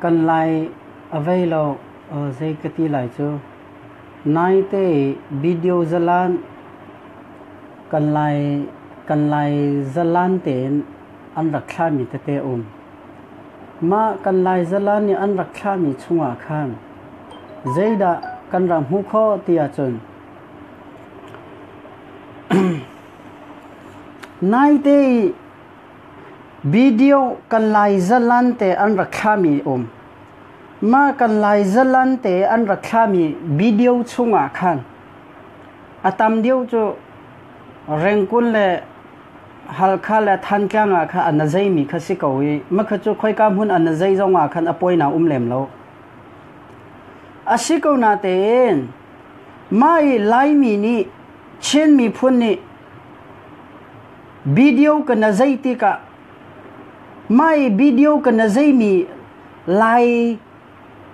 Kan lai a vei lo zei ka ti lai cu. Naite i video zalan kan lai kan lai zalan tein an rak thlahmi tete a um. Mah kan lai zalan i an rak thlahmi chungah khan zeidah kan rak hmuh khawh ti ahcun naite i Video kan Lai zalan te an rak thlahmi um. Mah kan Lai zalan te an rak thlahmi video chungah khan a tam deuh cu Rengkun le Halkha le Thantlang ah kha an a zeimi kha si ko i mah kha cu khoika hmun an a zei zong ah khan a poina um lem lo. A si ko natein mah i Laimi nih Chin miphun nih Video ka na zei tikah mah i video ka na zeimi Lai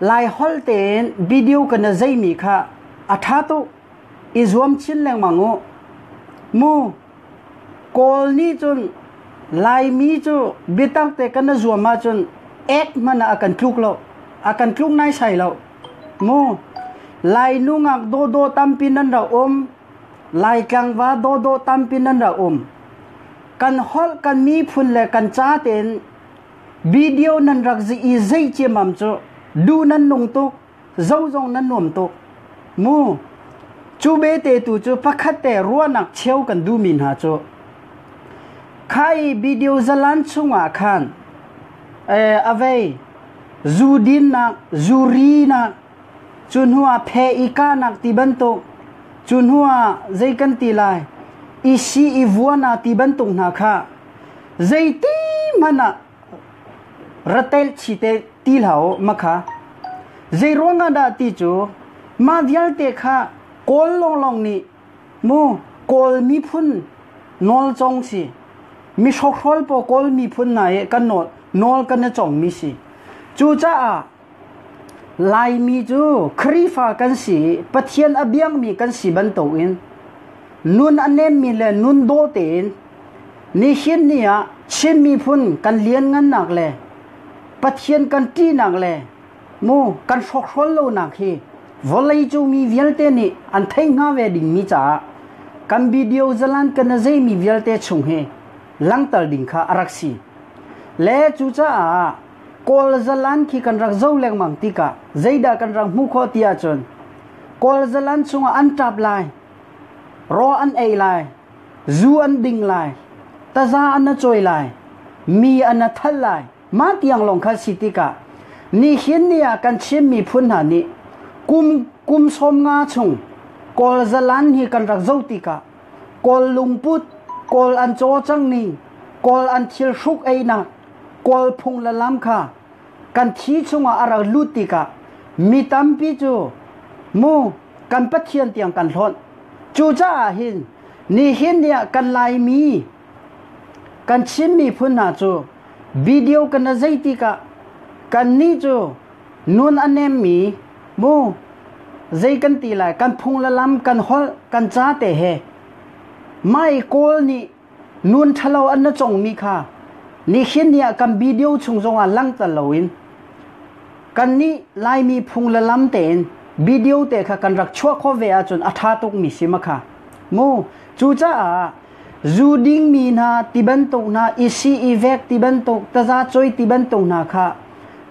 Lai holh tein video ka na zeimi kha a ṭha tuk. I zuam chin lengmang u. Mu Kawl nih cun Laimi cu biatak te kan na zuam ahcun ek hmanh ah a kan tluk lo. A kan tluk naisai lo. Mu Lai nungak dawdawh tampi nan rak um. Laitlang va dawdawh tampi nan rak um. Kan holh, kan miphun le kan ca tein video nan rak zi i zei ciamam cu duh nan nung tuk, zo zong nan nuam tuk. Mu, cu bete tu cu pakhat te ruahnak cheu kan duhmi hna cu kha i video zalan chungah khan a vei zu dinnak, zu rinak, Cu hnu ah phe i kahnak ti bantuk, cu hnu ah zei kan ti lai, i si i vuan ah ti bantuk hna kha zeiti hmanh ah ratel chi te ti hlah u makha. Zei ruangah dah ti cu mah vialte kha Kawl lawnglawng nih mu Kawl miphun nawl cong si. Mi hrokhrawl paw Kawl miphun hna i kan nawl nawl kan i congmi si. Cucaah Laimi cu Khrihfa kan si i Pathian a biakmi kan si bantukin nun a nemmi le nun dawh tein nihin ni ah Chin miphun kan lianngannak le Pathian kan ṭihnak le mu kan hrawkhrol lonak hi vawleicung mi vialte nih an theih hnga ve dingmi caah kan video zalan kan a zeimi vialte chung hi langhter ding kha a rak si. Le cucaah Kawl zalan khi kan rak zo lengmang tikah zeidah kan rak hmuh khawh ti ahcun Kawl zalan chungah an ṭap lai, raw an ei lai, zu an ding lai, taza an a cawi lai, mi an a thal lai. Mah tiang lawng kha si tikah nihin ni ah kan Chin miphun hna nih kum kum 50 chung Kawl zalan hi kan rak zo tikah Kawl lungput, Kawl an caw cang ning, Kawl an thil hruk einak, Kawl phung le lam kha kan thi chungah a rak lut tikah mi tampi cu mu kan Pathian tiang kan hlawnh. Cucaah hin nihin ni ah kan Laimi kan Chin miphun hna cu video kan na zei tikah kannih cu nun a nemmi mu zei kan ti lai kan phung le lam kan holh kan ca te he mai Kawl nih Nun ṭhalo an na congmi kha nihin ni ah kan video chung zongah langhter loin kannih Laimi phung le lam tein video te kha kan rak chuah khawh ve ahcun a ṭha tukmi si ma kha. Mu cucaah zu dingmi hna ti bantuk hna i si i vek ti bantuk taza choi ti bantuk hna kha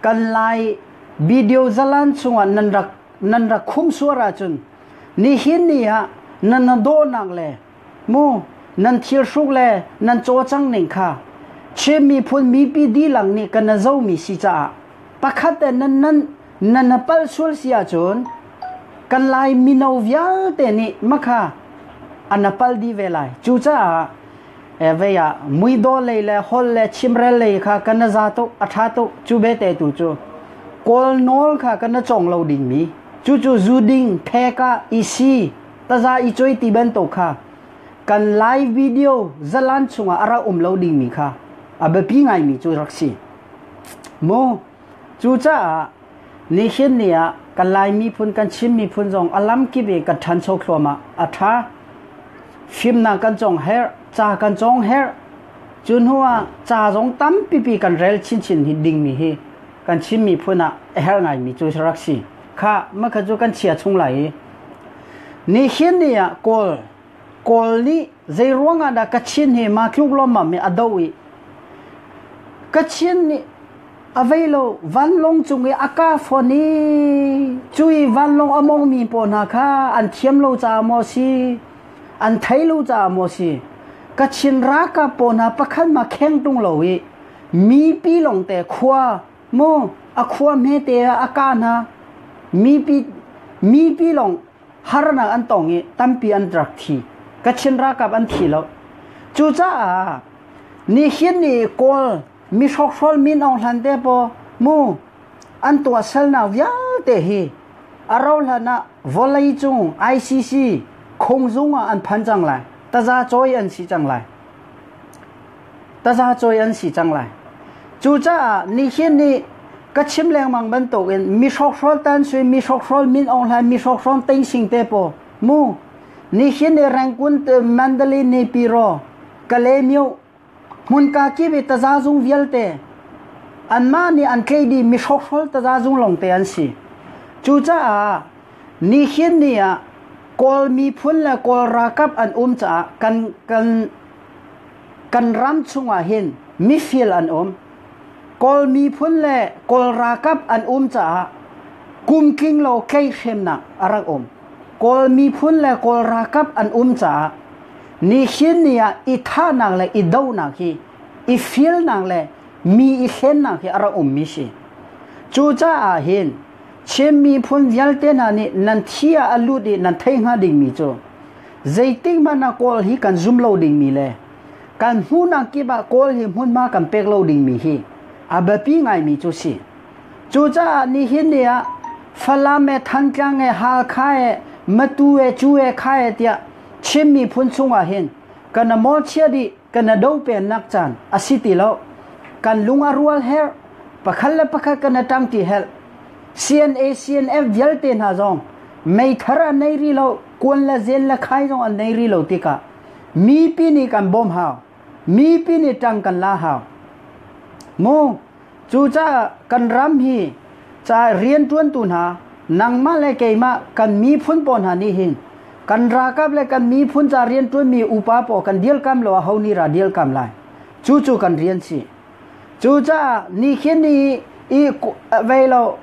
kan Lai video zalan chungah nan rak nan rak khum suar ahcun nihin ni ah nan na dawhnak le Mu nan thil hruk le nan cawcang ning kha Chin miphun mipi dihlak nih kan na zomi si caah pakhat te nan nan nan na palh sual si ahcun kan Lai mino vialte nih makha an na pal dih ve lai. Cucaah vei ah muidaw lei le hol le chimrel lei kha kan na za tuk a ṭha tuk cu bete tu cu Kawl nawl kha kan na cong lo dingmi cucu zu ding pheka isi taza i choi ti bantuk kha kan live video zalan chungah a rak um lo dingmi kha a biapi ngaimi cu rak si. Mu cucaah nihin ni ah kan Lai miphun kan Chin miphun zong a lam kip i kan ṭhancho thluahmah a ṭha. Fimnak kan cong herh, ca kan cong herh. Cu hnu ah ca zong tampipi kan rel chinchin hi dingmi hi Kan Chin miphun ah a herh ngaimi cu rak si. Kha makha cu kan chia chung lai i nihin ni ah Kawl Kawl nih zei ruangah dah Kachin hi ma tluk lawmmam hi a do i Kachin nih a vei lo vanlawng cung i a ka fawn i cui vanlawng a mongmi pawl hna kha an thiam lo caah maw si an thei lo caah maw si Kachin ralkap pawl hna pakhat ma kheng tung lo i mipi lawngte khua mu a khua hmete ah a ka hna mipi mipi lawng harnak an tong i tampi an rak thi. Kachin ralkap an thi lo. Cucaah nihin ni Kawl mi hrokhrawl Min Aung Hlan te paw mu an tuahsernak vialte hi a rauh hlan ah vawlei cung ICC khungzung ah an phan cang lai. Taza cawi an si cang lai. Taza cawi an si cang lai. Cucaah nihin ni ka chim lengmang bantukin mi hrokhrawl Tan Sui, mi hrokhrawl Min Aung Hlaing, mi hrokhrawl Teing Sing te paw mu nihin ni Rangoon Mandalay Naypyidaw Kalaymyo hmunka kip i tazazung vialte anmah nih an tlei dih mi hrokhrawl tazazung lawngte an si. Cucaah nihin ni ah Kawl miphun le Kawl ralkap an um caah kan kan kan ram chungah hin mifil an um. Kawl miphun le Kawl ralkap an um caah kumtling lo tlaihhremnak a rak um. Kawl miphun le Kawl ralkap an um caah nihin ni ah i thahnak le i dohnak hi i filnak le mi i hlennak hi a rak ummi si. Cucaah hin Chin miphun vialte hna nih nan thi ah a lut i nan theih hnga dingmi cu zeitik hmanh ah Kawl hi kan zum lo dingmi le kan hmuhnak kip ah Kawl hi hmunhma kan pek lo dingmi hi a biapi ngaimi cu si. Cucaah nihin ni ah Falam e Thantlang e Halkha e Matu e Cu e Kha e tiah Chin miphun chungah hin kan a mawlchia dih kan a do pennak caan a si ti lo. Kan lung a rual herh pakhat le pakhat kan a ṭang ti helh. CNA CNF vialte hna zong meithar an nei ri lo kuan le zen le khai zong an nei ri lo tikah mipi nih kan bawm hau mipi nih ṭang kan la hau mu cucaah kan ram hi ca rianṭuantu hna nangmah le keimah kan miphun pawl hna nih hin kan ralkap le kan miphun ca rianṭuanmi upa pawl kan dirkam lo aho nih ra dirkam lai cucu kan rian si. Cucaah nikhin i i vei lo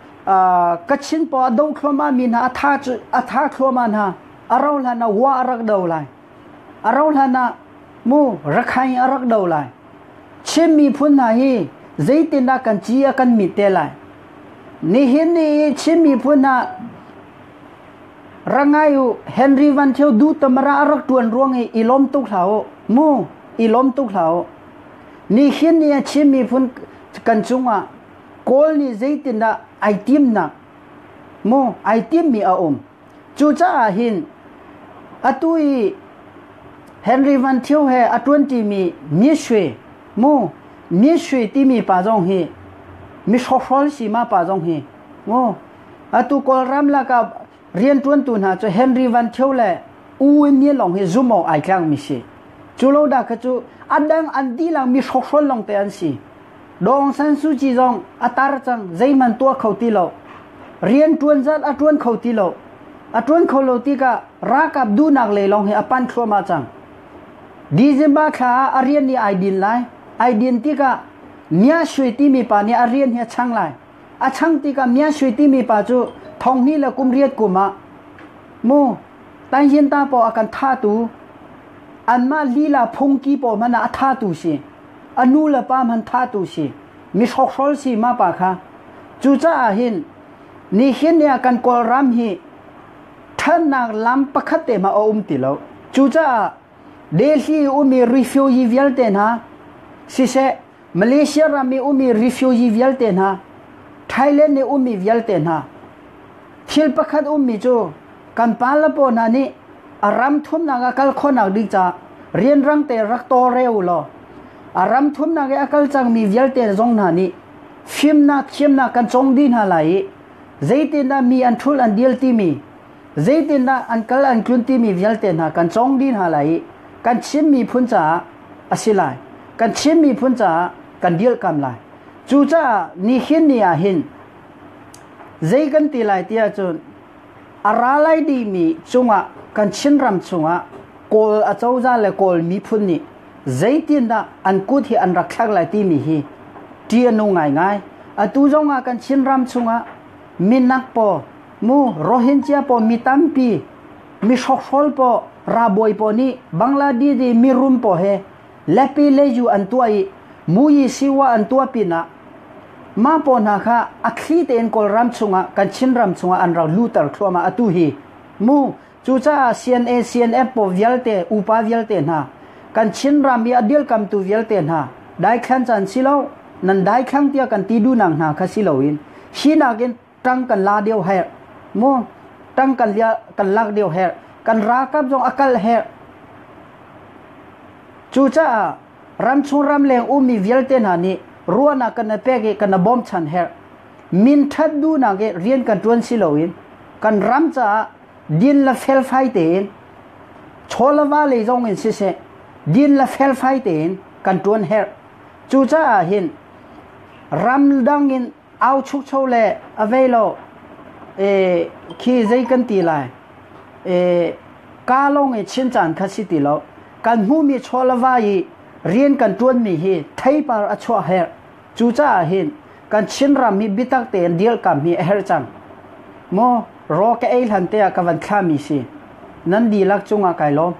Kachin pawl a do thluahmah mi hna a tha cu a tha thluahmah hna a ro hlan ah wa a rak do lai a ro hlan ah mu Rakhine a rak do lai Chin miphun hna hi zeitindah kan ci a kan mit te lai nihin ni Chin miphun hna rangai u Henry Van Thio du tamara a rak tuan ruang i i lawm tuk hlah u mu i lawm tuk hlah u Nihin ni a Chin miphun kan cungah Kawl nih zeitindah ai timnak mu ai timmi a um. Cucaah hin atu i Henry Van Thio he a ṭuanṭimi Ni Shwe mu Ni Shwe timi pa zong hi mi hrokhrawl si ma pa zong hi mu atu Kawlram lakah rianṭuantu hna cu Henry Van Thio le U Win Myint lawng hi zum awk ai tlakmi si. Cu lo dah kha cu a dang an dihlak mi hrokhrawl lawngte an si. Daw Aung San Suu Kyi zong a tar cang zeihmanh tuah kho ti lo. Rian ṭuan zat a ṭuan kho ti lo. A ṭuan kho lo tikah ralkap duhnak lei lawng hi a pan thluahmah cang. December thla ah a rian nih ai din lai. Ai din tikah Mya Shwe timi pa nih a rian hi a chang lai. A chang tikah Mya Shwe timi pa cu thonghnih le kum riat kum ah mu Tanhin ta paw a kan thatu anmah lila phungki paw hmanh ah a thatu si a nu le pa hmanh thatu si mi hrokhrawl si ma pa kha cucaah hin nihin ni ah kan Kawlram hi ṭhannak lam pakhat te ma a um ti lo cucaah Delhi umi refugee vialte hna siseh Malaysia ram i umi refugee vialte hna Thailand i umi vialte hna thil pakhat ummi cu kan pa le paw hna nih a ram thumnak ah kal khawhnak ding caah rianrang te rak tawlrel u law a ram thumnak i a kal cangmi vialte zong hna nih fimnak thiamnak kan cawng dih hna lai i zeitindah mi an ṭhul an dil timi zeitindah an kal an tlun timi vialte hna kan cawng dih hna lai i kan Chin miphun caah a si lai kan Chin miphun caah kan dirhkam lai. Cucaah nihin ni ah hin zei kan ti lai ti ahcun a ra lai dihmi cungah kan Chinram chungah Kawl acozah le Kawl miphun nih zeitindah an kut hi an rak thlak lai timi hi ṭih a nung ngaingai. Atu zongah kan Chinram chungah minak paw, mu Rohingya paw mi tampi, mi hrokhrawl paw, rabawi paw nih Bangladesh i mirum paw he lepi leju an tuah i muyi siwa an tuah pinah mah paw hna kha a thli tein Kawlram chungah kan Chinram chungah an rak luter thluahmah atu hi mu. Cucaah CNA, CNF pawl vialte, upa vialte hna, kan Chinram i a dirkamtu vialte hna, daithlan caan si lo, nan daithlang tiah kan ti duhnak hna kha si loin, hi nakin ṭang kan la deuh herh. Mu, ṭang kan, kan lak deuh herh. Kan ralkap zong a kal herh. Cucaah ramchung ramleng ummi vialte hna nih ruahnak kan i pek i kan i bawmchan herh. Min ṭhat duhnak i rian kan ṭuan si loin kan ram caah din le felfai tein chaw le va lei zong in siseh din le felfai tein kan ṭuan herh. Cucaah hin ramdang in au chukcho le a vei lo e, khi zei kan ti lai e, ka lawng i chin caan kha si ti lo. Kan hmuhmi chaw le va i rian kan ṭuanmi hi theipar a chuah herh. Cucaah hin kan Chinram hi biatak tein dirkamh hi a herh cang. Maw raw ka ei hlan te ah ka van thlami si. Nan dihlak cungah kai lawm.